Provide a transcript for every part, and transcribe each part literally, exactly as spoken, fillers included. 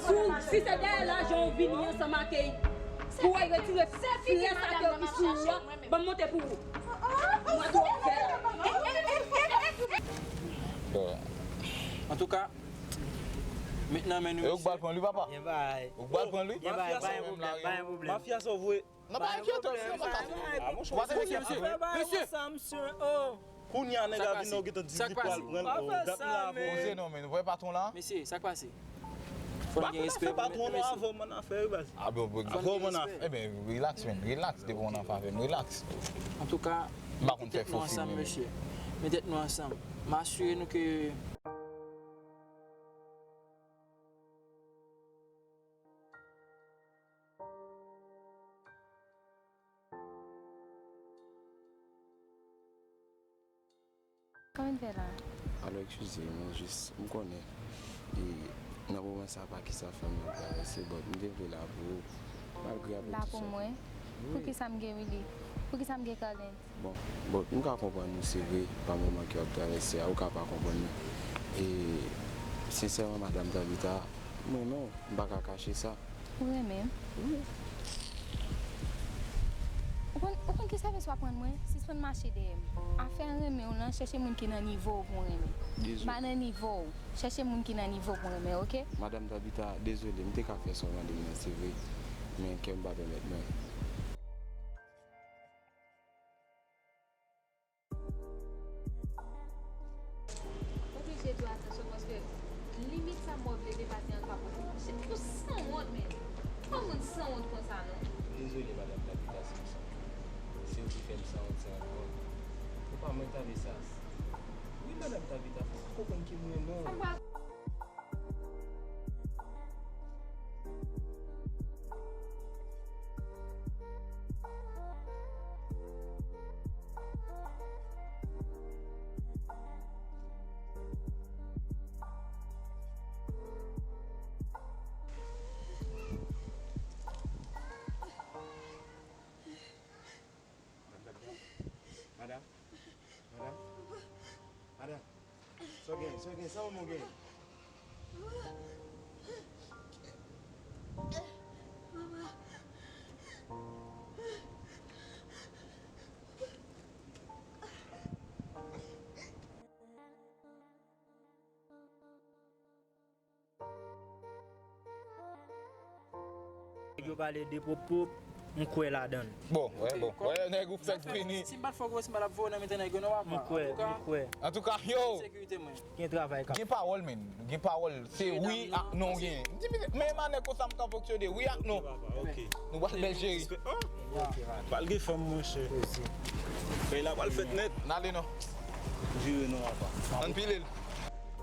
Tou, si se dèyè lajan w vini ansanm ak pou w retire frè sa ke w ki sou ou a, ban m monte pou ou. Mwen twò fè. Bon. Antouka, met nan men nou. E ou k pral pran li, papa? Gen bagay. Ou k pral pran li? Gen bagay, pa gen pwoblèm, pa gen pwoblèm. Mafya sa w voye. Nan pa enkyete w, sinon m pa ka. Ah, monchè, w pa te enkyete. Mesye, mesye. Kounye a nèg la vin nan w gentan di li pral pran l, oh, dat m la avè w. Poze non, men, nou voye patwon la. Mesye, sa k pase? Fò n gen respè pou patwon nou avè w, man, afè yo, baz. Ah, bon, bon. Avè w, man, afè. Ebyen, relax, man, relax, depi w nan favè m, relax. Antouka, m pa konn fè fo fim, mesye. Met tèt nou ansanm. M asire nou ke Kòman n fè la? Alò, eskize, mwen jis, m konnen, e, nan moman sa, pa kisa fanmi ap travèse, but m te vle la pou ou, malgre apre tout sa. La pou mwen? Wi. Poukisa m gen Willy? Poukisa m gen Carlens? Bon, bon, m ka konprann ou, se vre, pa moman ke w ap travèse a, ou ka pa konprann li. E, sensèman, madanm Tabita, m renmen w, m pa ka kache sa. Ou renmen m? Wi. Ou konn, ou konn ki sèvis w ap rann mwen? Sispann mache dèyè m. Afè renmen w lan, chèche moun ki nan nivo w pou w renmen. Dezole. M pa nan nivo w. Chèche moun ki nan nivo w pou w renmen, oke? Madanm Tabita, dezole, m te ka fè sa w mande m nan, se vre. Men kè m pa pèmèt mwen. Oblije di w atansyon paske limit sa mwen vle depase an pa posib. Monchè, ou sanwont, men. Pa moun sanwont konsa, non. Dezole, madanm Tabita Simpson. Se ou ki fè m sanwont sa ankò. Ou pa mwen tande sa. Wi, madanm Tabita, fò w konprann ke m renmen w. Sa m pral Madanm, madanm, madanm, madanm. Sa w gen, sa w gen, sa manman w gen? Nèg yo pale de pwòp pwòp, m kwè ladan l. Bon, wè, bon. Wè, nèg ou fèk vini. Si m pa t fè gwo, si m pa t ap voye nan mitan nèg yo, non, papa. M kwè, m kwè. Antouka, yo. Sekirite mwen. Gen travay k ap. Gen pawòl, men. Gen pawòl. Se wi ak non w gen. Di m, men manèg konsa m ka fonksyone. Wi ak non. Ok, papa, ok. Nou pral bèl jere. Pral gen fanm, monchè. Kay la pral fèt nèt. N ale non. Vire non, papa. Ann pile l.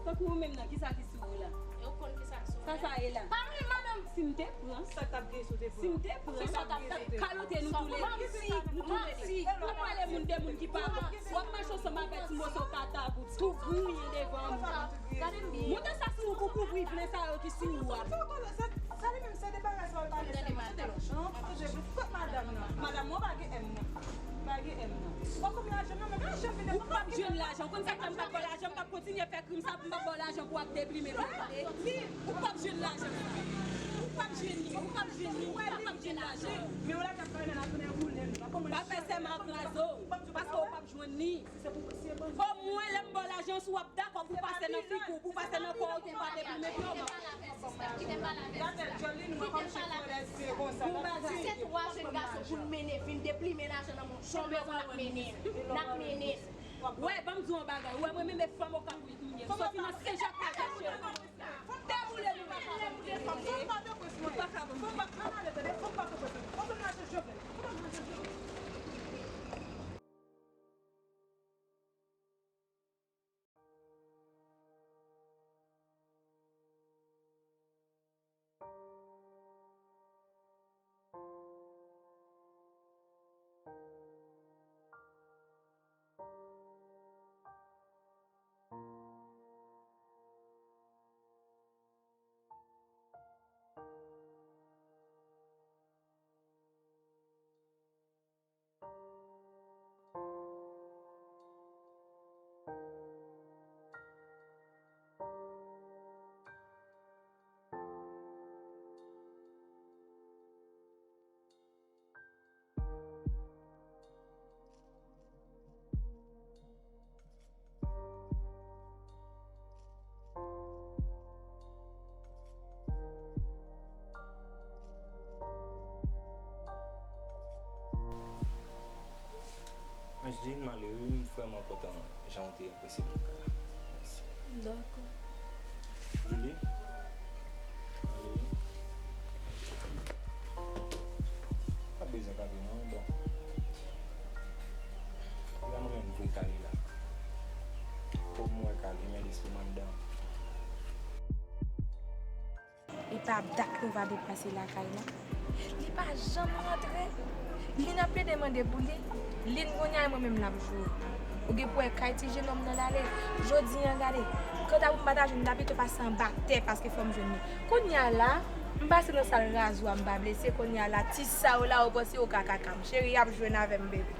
Tankou ou menm nan, kisa ki sou ou la? E ou konn kisa ki sou ou? Sa sa ye la? Pa vle, madanm. Si m te pran. Sa k t ap gen sou te pran? Si m te pran. Sa k t ap gen sou te pran? Kalote nou tou le de. Manti, manti. Ou pale moun de moun ki pa bon. W ap mache ansanm avèk ti moso kata pou tou griyen devan moun. Gade m byen. Moute sa sou ou pou kouvri plen sa yo ki sou ou a. Sa li menm se debarase w al pale sèlman. Tande non. Kot madanm nan? Madanm mwen pa gen M nan. Pa gen M nan. Ou konn lajan nan, men lajan vin. Ou p ap jwenn lajan. Ou konn sa k fè m p ap ba w lajan, m p ap kontinye fè krim sa pou m p ap ba w lajan pou w ap deplimen pou w tande. Ou p ap jwenn lajan. Ou p ap jwenn li. Ou p ap jwenn li. Ou p ap jwenn lajan. Men w la k ap pale la tounen boule nou. Pa fè sèman kraze w. Paske w p ap jwenn li. Omwen lè m ba w lajan, si w ap dakò pou pase nan figi w, pou pase nan kò w, pou pa deplimen pye w. Gade Jolin, mwen kòm chèf Florès, se konsa. Yon bagay. Se twa jèn gason pou n mennen vin deplimen lajan nan men w. Chòmè pou n ap mennen. N ap mennen. Wè, ban m di w yon bagay. Wè, mwen menm e fanm Okap wi m ye. M soti nan Sen Jak pa chèche. Fò m dewoule nou pa ka. Fò m pa Pòtoprens mwen ye. Fò m pa Pòtoprens mwen. Fò m pa Pòtoprens mwen. Fò m pa Pòtoprens mwen. Fò m pa Pòtoprens mwen. Angeline, m ale wi, m vrèman kontan jan w te apresye m nan kay la. Mèsi. Dakò. Julie? Ale wi. Pa bezwen kanpe non, bon. La m renmen vre kale la. Kòm m wè kale, men lespri m anndan. E pa dat nou va deplase lakay la. Li pa janm rantre. Lin ap plede mande pou li. Lin kounye a e mwen menm l ap joure. Ou gen pou wè kay ti jenòm nan l ale. Jodi a gade. Kanta pou m pa ta jwenn li, m ta pito pase anba tè paske fò m jwenn li. Kounye a la, m pase nan sal razwa, m pa blese. Kounye a la, ti sa yo la, ou panse yo ka kaka m. Cheri, y ap jwenn avè m, bebe.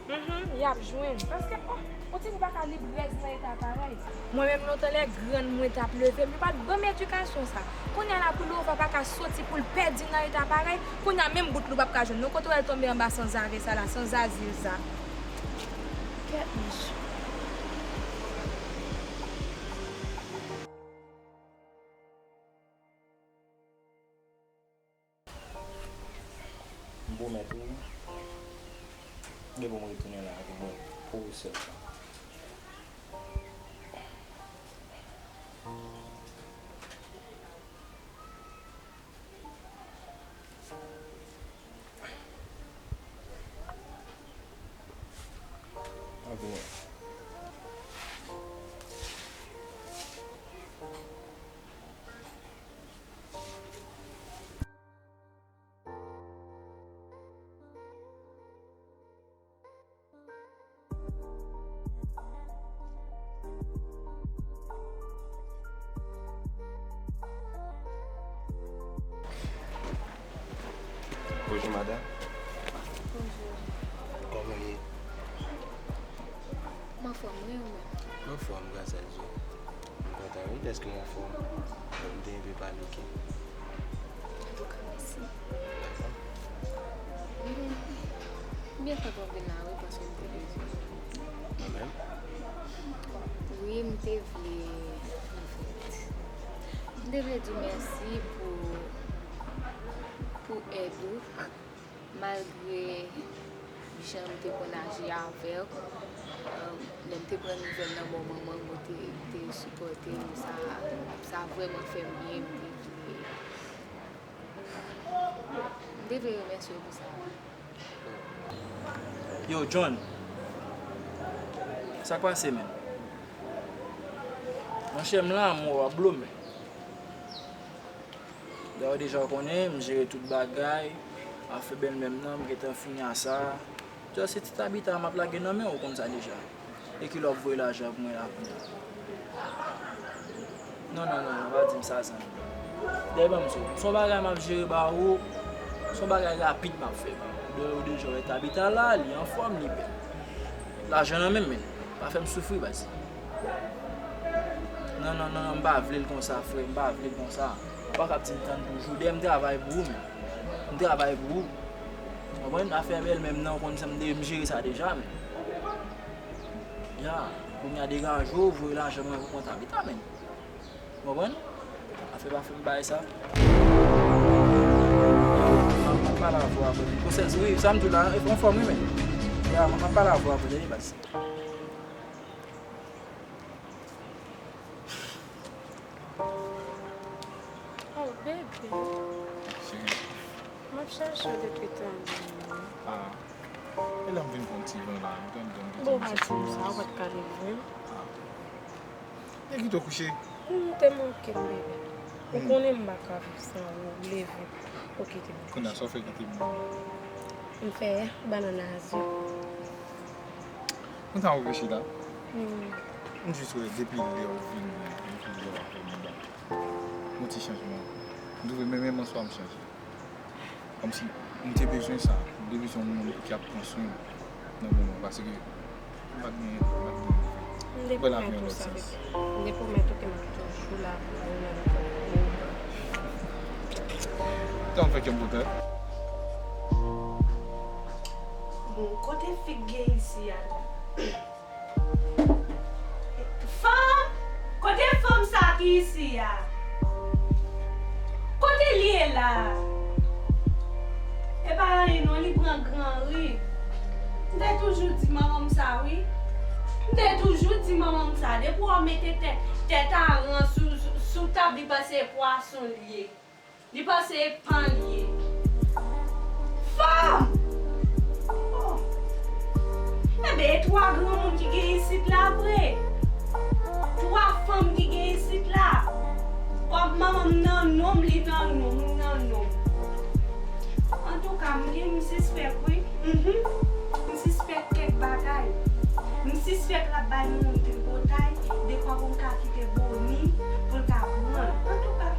Mhm, y ap jwenn. Paske, oh, yon timoun pa ka librèz nan eta parèy. Mwen menm lontan lè grann mwen t ap leve m, yo pa t ban m edikasyon sa. Kounye a la pou Lova pa ka soti pou l pèdi nan eta parèy, kounye a menm bout lou p ap ka jwenn non. Kote w wè l tonbe anba sanzave sa la, sanzazil sa. Kèt mesye. M pwomèt ou, depi m retounen la, pou mwen, pou ou sèlman. Mwen vini. Bonjou, madanm. Bonjou. Kòman w ye? M anfòm, wi, ou menm? M anfòm, gras a Dye. M kontan wi dèske w anfòm. M te enpe panike. Antouka, mèsi. Dakò. M byen, m byen kontan w vin la wi, paske m te bezwen w. Mwen menm? Wi, m te vle, anfèt, m te vle di w mèsi pou, pou èd ou. Malgre jan m te konn aji avè w, lè m te pran nouvèl nan bò manman m, ou te, te sipòte m, sa, sa vrèman fè m byen, m te vle, m te vle remèsye w pou sa. Yo, John, sa k pase, menm? Monchè, m la, m wè w ap blo m. Dayè deja w konnen, m jere tout bagay, afè bèlmè m nan, m gentan fini a sa. Just se ti Tabita a m ap lage nan men w, ou konn sa deja. E kilè w ap voye lajan pou mwen la kounye a? Non, non, non, non, pa di m sa, zanmi. Dayè ban m di w, se yon bagay m ap jere ba ou, se yon bagay rapid m ap fè ba ou. Dayè deja w wè Tabita la, li anfòm, li bèl. Lajan nan men m, men pa fè m soufri, baz. Non, non, non, non, m pa vle l konsa, frè, m pa vle l konsa. Ou pa ka ap di m tann toujou. Dayè m travay pou ou, men. M travay pou ou. Konprann? Afè bèlmè m nan, ou konn sa m de-, m jere sa deja, men. Ya, kounye a degaje w, voye lajan mwen pou kont Tabita, men. Konprann? Afè pa fè m bay sa. M ap pale avè w apre. Konsèy, wi, sa m di w la, anfòm, wi, men. Ya, m ap pale avè w apre, tande, baz. Oh, bebe. Cheri. M ap chèche w depi tande. Ah. E lè m vin pran ti van la, m tande m te... Bon, pa di m sa, ou pa t ka leve. Ah. Te kite w kouche? M te manke m, bebe. Ou konnen m pa ka viv san ou, leve. Ou kite m kouche. Kounye a, sa w fè kite m? M fè bannann a zye. Konsa ou rete chita? Hmm. M jis wè depi lè ou vin la, depi lè w ap wè m la, yon ti chanjman. M twouve menm, menm an swa m chanje. Kòmsi m te bezwen sa, m te bezwen yon moun ki ap pran swen m nan moman, paske m pa t gen, m pa t gen. M te pwomèt ou sa, bebe. M te pwomèt ou ke m ap toujou la pou ou nan tout moman. Tan fè kè m kontan. Bon, kote fi k gen isi a la? Fanm! Kote fanm sa ki isi a? Kote l ye la? E pa anyen non, li pran gran ri. M te toujou di manman m sa wi. M te toujou di manman m sa. Depi w mete tèt, tèt aran sou, sou, sou tab, li panse e pwason l ye. Li panse e pan l ye. Fanm! Oh! Enben, e twa granmoun ki gen isit la vre. Twa fanm ki gen isit la. Kòb manman m nan non m, li nan non m, li nan non m. Antouka, m gen, m sispèk wi. Mhm. M sispèk kèk bagay. M sispèk l ap bay moun tripotay, dekwa pou m ka kite Boni, pou l ka pran l. Antouka.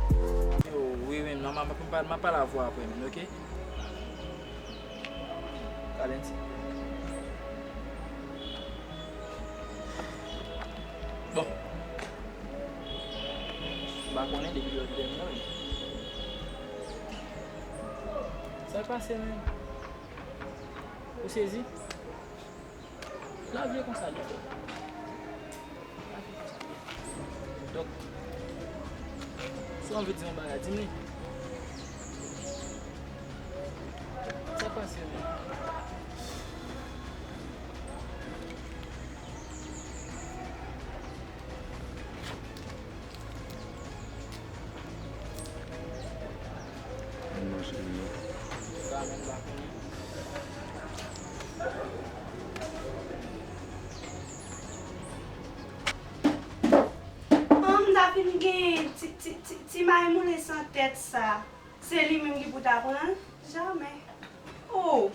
Yo, wi, wi, non, m ap, m ap, m ap pale avè w apre, men, oke? Talenti. Bon. M pa konnen depi lòt dènye an. Sa k pase menm? Ou sezi? Lavi e konsa li fèt. Lavi e konsa li fèt. Donk, si w anvi di yon bagay, di m li. Sa k pase menm? An, m ta fin gen ti, ti, ti, ti mayi moulen san tèt sa. Se li menm ki pou ta pran l? Jamè. Oh!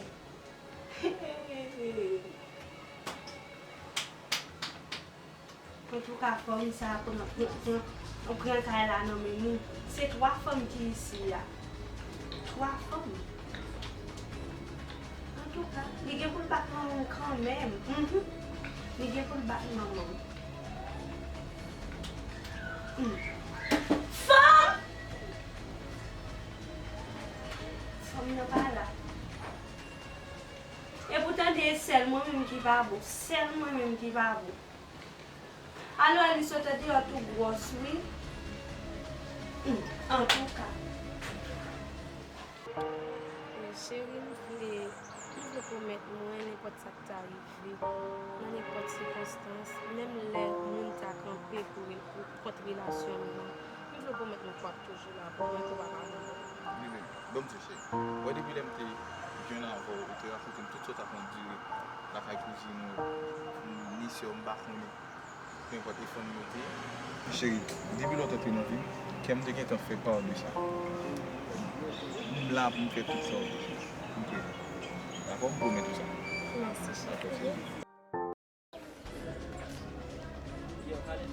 Antouka, fanm sa pran, pran, pran, pran kay la nan men nou. Se twa fanm ki isi a. Twa fanm. Antouka, li gen pou l bat manman m kanmenm. Mhm. Li gen pou l bat manman m. Hmm. Fanm! Fanm nan pa la. Epoutan de sèl mwen menm ki pa bon, sèl mwen menm ki pa bon. Alò, li sot deyò tou gwòs wi. Hmm, antouka. Eh, cheri, m vle, m vle pwomèt mwen nenpòt sa k ta rive, nan nenpòt sikonstans, menm lè moun ta kanpe pou, pou kont relasyon nou an, m vle pwomèt nou k w ap toujou la pou mwen, ke w p ap abandone. Wi, men, bon, m di w, cheri. Wè, depi lè m te jwenn avè w, ou te rakonte m tout sa w t ap andire lakay kouzin ou, ni sè w, m pa konnen. Nenpòt efò n mete. Cheri, depi lè w t antre nan vi m, kè m te gentan fè pa w de sa. M la pou m fè tout sa w bezwen. M prezan. Dakò? M pwomèt ou sa. Mèsi, cheri. Dakò, cheri. Yo, Khaled.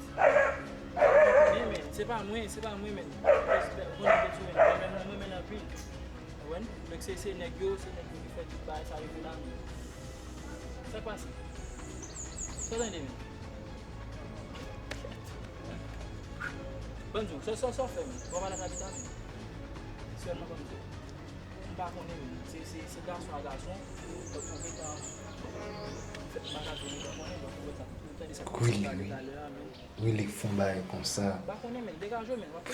Men, men, se pa mwen, se pa mwen, men. Respè, ou konnen ke tou, men. Mwen, mwen, mwen, men anpil. Ou konprann? Donk, se, se nèg yo, se nèg yo ki fè tout bagay sa yo la, men. Sa k pase? Sa w tande, men? Ban m di w, sa, sa, sa w fè, men? Bon, w pa nan kapita, men. Sèlman ban m di w. M pa konnen, men. Se, se, se gason a gason. Donk, ou gentan fè bagay ou gentan konnen, donk, ou gentan tande sa k pase talè a, men. Willy, fè yon bagay konsa.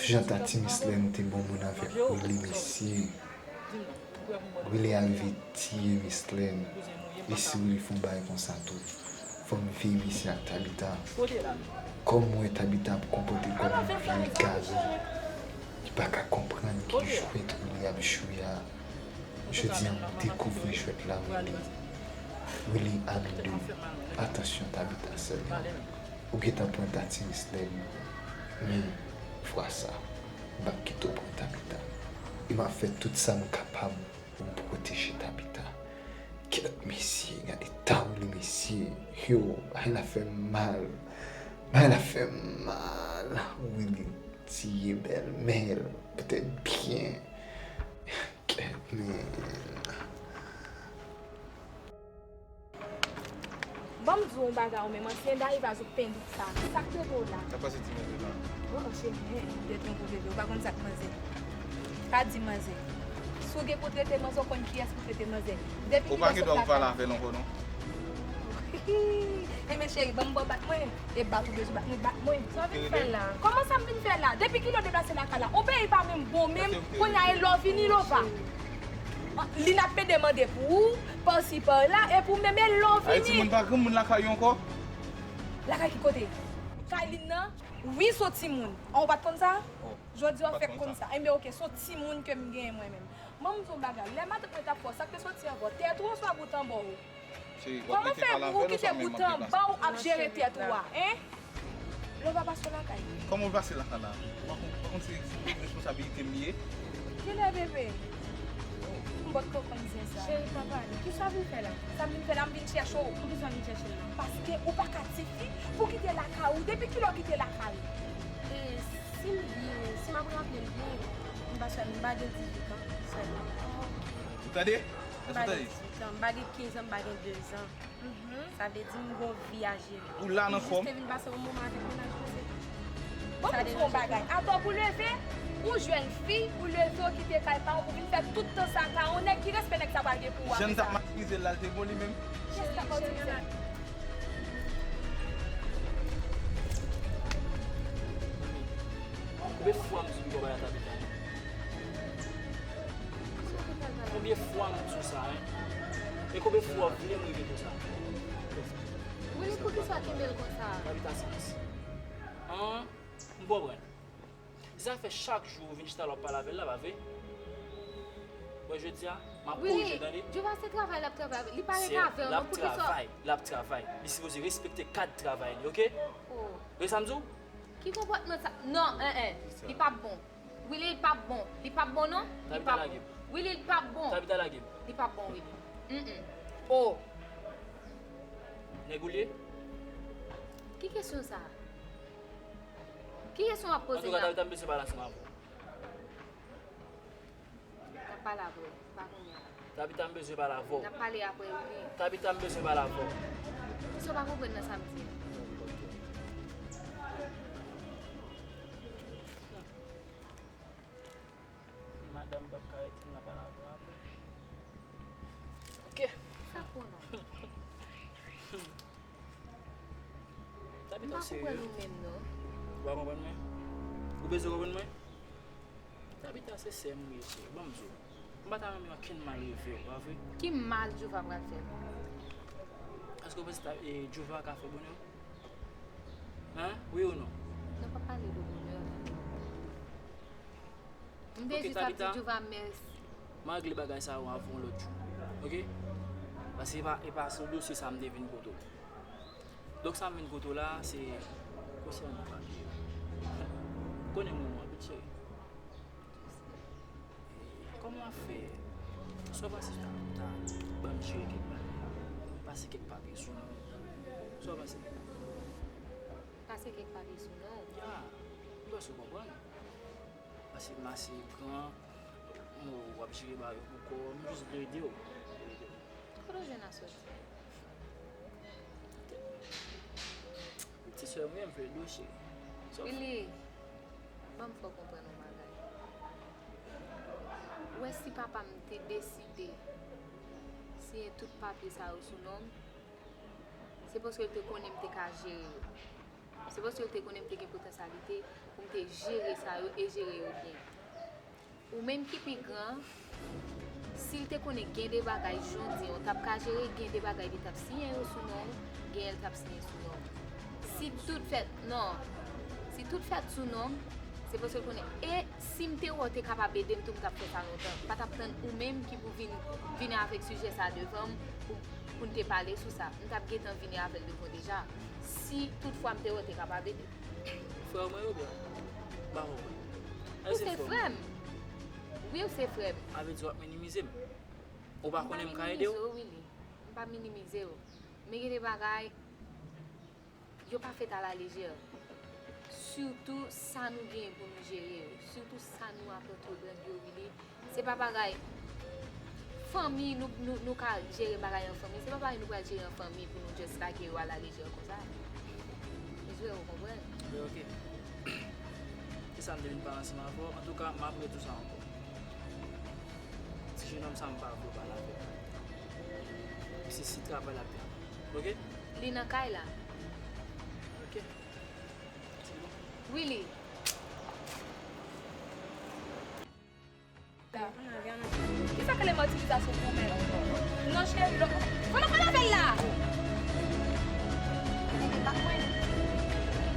Jan Tati Mislèn te bon moun avèk Willy, mesye. Willy arive tiye Mislèn. E si Willy fè yon bagay konsa tou, fò m veye misye ak Tabita. Kòm m wè Tabita ap konpòte kòl yon vye gazo ki pa ka konprann ki jwèt Willy ap jwe a. Jodi a, m dekouvri jwèt la, Willy. Willy Aldo, atansyon, Tabita sèlman. Ou gentan pran Tati Mislèn, men fwa sa, m p ap kite w pran Tabita. E m ap fè tout sa m kapab pou m pwoteje Tabita. Kèt, mesye, gade ta Willy, mesye. Yo, bagay la fè m mal. Bagay la fè m mal. Willy tiye bèlmè l, poutèt byen. Kèt, men. Ban m di w yon bagay, ou menm ansyen dayivaz ou pendouk sa. Sa k rete w la? Sa pase ti manzè la? Bon, cheri, men, ou te twonpe w bebe, ou pa konn sa k manzè. Pa di manzè. Si w gen pou trete manzè, ou konn kiyès pou trete manzè. Depi kilè w sot lakay la? Ou pa gen dwa pou pale avè l ankò, non. Enben, cheri, ban m ba w bat mwen. E bat ou bezwen bat mwen, bat mwen. Sa w vin fè la? Kòman sa m vin fè la? Depi kilè w deplase lakay la? Yon peyi pa menm bon menm, kounye a e lè w vini, lè w va. Lin ap pede mande pou ou, pasi pa la, epi w menm e lè w vini. Ay, timoun pa granmoun lakay ou ankò? Lakay ki kote? Kay Lin nan? Wi, s on timoun. An, ou pa t konn sa? Jodi a w fèk konn sa. Enben, oke, s on timoun ke m genyen mwen menm. Ban m di w bagay, lè matant mwen t ap fè w, sa k te soti anba w, tèt ou oswa bout anba w? Kòman fè ou kite bout anba w ap jere tèt ou a, en? Lè w pa pase lakay li. Kòman w pase lakay la? Ou pa konn, ou pa konn se, se responsabilite m li ye? Kilè, bebe? M potko konn zen sa. Cheri, pa pale. Kisa w vin fè la? Sa m vin fè la, m vin chèche w. Poukisa w vin chèche m la? Paske ou pa ka tifi pou w kite lakay ou. Depi kilè w kite lakay ou? E si m byen, si m ap raple m byen, m pa sè, m pa gen dizuit an sèlman. Ou tande? M pa gen dizuit an, m pa gen kenz an, m pa gen dezan. Sa vle di m gon vi a jere. Ou la nan kò m. Jis te vin pase yon moman avèk mennaj mwen, se tou. Bon, m di yon bagay. Atò pou leve, ou jèn fi, ou leve, ou kite kay pa w, ou vin fè tout tan sa ka yon nèg, ki respè nèg sa pral gen pou ou apre sa? Jan n t ap matirize l la, l te bon li menm? Jan n t ap matirize l. Konbyen fwa m di w m pral bay a Tabita? Konbyen fwa m di w sa, en? E konbyen fwa w vle m repete w sa? Willy, poukisa w kenbe l konsa? Tabita, silans. An, m konprann. Zafè chak jou ou vin chita la w ap pale avè l la, pa vre? Bon, jodi a, m ap korije, tande? Willy, Jova se travay l ap travay. Li pa ret avè w, non, poukisa? L ap travay, l ap travay. Li sipoze respekte kad travay li, oke? Oh. Tande sa m di w? Ki konpòtman sa? Non, en, en. Li p ap bon. Willy, li p ap bon. Li p ap bon, non. Li p ap bon. Willy, li p ap bon. Tabita, lage m. Li p ap bon, Willy. Mm, mm. Oh. Nèg ou l ye? Ki kesyon sa? Ki kesyon w ap poze m la? Antouka, Tabita, m bezwen pale ansanm avè w. N ap pale apre, pa kounye a. Tabita, m bezwen pale avè w. N ap pale apre, wi. Tabita, m bezwen pale avè w. Kisa w pa konprann nan sa m di a? Madanm p ap ka rete, n a pale avè w apre. Ok. Sa pou non? Tabita, w serye? M pa konprann ou menm, non. Ou pa konprann mwen? Ou bezwen konprann mwen? Tabita, se sè m ou ye, cheri. Ban m di w. M pa ta renmen ankenn mal rive w, pa vre? Ki mal Jova pral fè m? Èske w panse ta, e, Jova ka fè bonè w? Hein? Wi ou non? Nou pa pale de bonè. M te jis ap di Jova mèsi. M a regle bagay sa yo avè w yon lòt jou. Ok? Paske e pa, e pa sou dosye sa m te vin kote w. Donk sa m vin kote w la, se konsènan papye yo. Ou konnen m renmen w anpil, cheri. Kòman w ap fè? Sa w panse ta, ta ban m jere kèk bagay? Pase kèk papye sou non w. Sa w panse? Pase kèk papye sou non w? Ya. M panse w konprann. Paske m ase gran, m wè w ap jere bagay yo pou kò w, m jis vle ede w. Kote w jwenn aswè? Ti sè mwen, m vle dlo, cheri. Willy, ban m fè w konprann yon bagay. Ou wè si papa m te deside siyen tout papye sa yo sou non m, se paske l te konnen m te ka jere yo. Se paske l te konnen m te gen potansyalite pou m te jere sa yo e jere yo byen. Ou menm ki pi gran, si l te konnen gen de bagay, jan w di, w t ap ka jere, gen de bagay li t ap siyen yo sou non w, genyen l t ap siyen sou non w. Si tout fèt, non, si tout fèt sou non m, se paske l konnen. E si m te wè w te kapab ede m tou, m t ap fè sa lontan. M pa t ap tann ou menm ki pou vin, vini avèk sijè sa devan m pou, pou n te pale sou sa. M t ap gentan vini avè l devan w deja. Si toutfwa m te wè w te kapab ede. Frè mwen oubyen? M pa konprann. Ou se frè m. Wi, ou se frè m. Sa vle di w ap minimize m. Ou pa konnen m ka ede w? M pa minimize w, Willy. M pa minimize w. Men gen de bagay, yo pa fèt alalejè. Sitou sa nou genyen pou nou jere yo. Sitou sa nou ap antreprendre yo, Willy. Se pa bagay fanmi, nou, nou, nou ka jere bagay an fanmi. Se pa bagay nou pral jere an fanmi pou nou just lage yo alalejè konsa. M swete ou konprann. Wi, ok. Se sa m te vin pale ansanm avè w. Antouka, m ap redi w sa ankò. Ti jenòm sa, m pa vle w pale avè l. Se si travay l ap travay. Ok? Li nan kay la. Ok. Se bon. Willy. Sa k rele martirizasyon pou mwen. Non, cheri, lò, fò nou pale avè l la. Bat mwen.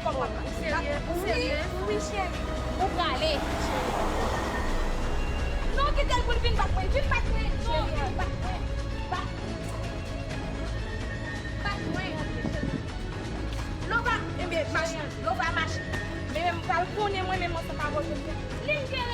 Kòman? Ou serye? Ou serye? Wi, wi, cheri. Ou prale. Non, kite l pou l vin bat mwen. Vin bat mwen. Non, vin bat mwen. Bat mwen. Bat mwen. Lova, enben, mache. Lova, mache. Men, men, m pral konnen mwen menm ansanm avè w. Li gen